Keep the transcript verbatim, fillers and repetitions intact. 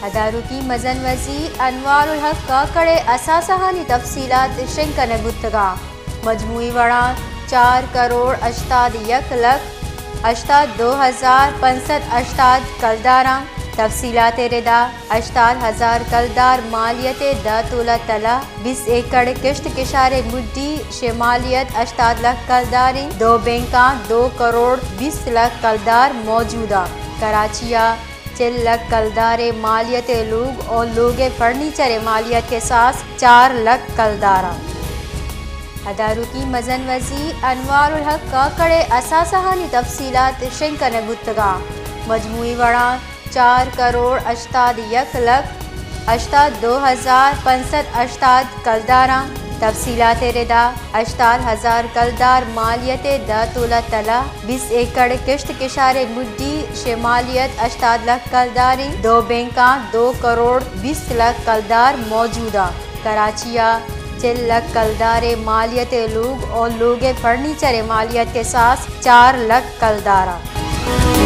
تدارکی مزن وزیر انوار الحق کاکڑ ءِ اثاثہ آنی تفصیلات شنگ کنگ بوتگا۔ مجموعی وڑاں چار کروڑ ہشتاد یک لکھ ہشتاد دو ہزار پنچ سد ہشتاد کلدار آن تفصیلات ءِ ردا ہشتاد ہزار کلدار مالیت ءِ دہ تولہ طلہ، بیست ایکڑ کشت کشار ءِ مڈی شمالیت ہشتاد لکھ کلدار ءِ۔ دو بینک آن دو کروڑ بیست لکھ کلدار موجود آ۔ کراچی آ چل لکھ کلدار ءِ مالیت ءِ لوگ اور لوگ ءِ فرنیچر ءِ مالیت کے ساس چار لکھ کلدار آ۔ تدارکی مزن وزیر انوار الحق کاکڑ ءِ اثاثہ آنی تفصیلات شنگ کنگ بوتگا۔ مجموعی وڑاں چار کروڑ ہشتاد یک لکھ ہشتاد دو ہزار پنچ سد ہشتاد کلدار آن تفصیلات ءِ ردا ہشتاد ہزار کلدار مالیت ءِ دہ تولہ طلہ، بیست ایکڑ کشت کشار ءِ مڈی شمالیت ہشتاد لکھ کلدار ءِ۔ دو بینک آن دو کروڑ بیست لکھ کلدار موجود آ۔ کراچی آ چل لکھ کلدار ءِ مالیت ءِ لوگ اور لوگ ءِ فرنیچر ءِ مالیت کے ساس چار لکھ کلدار آ۔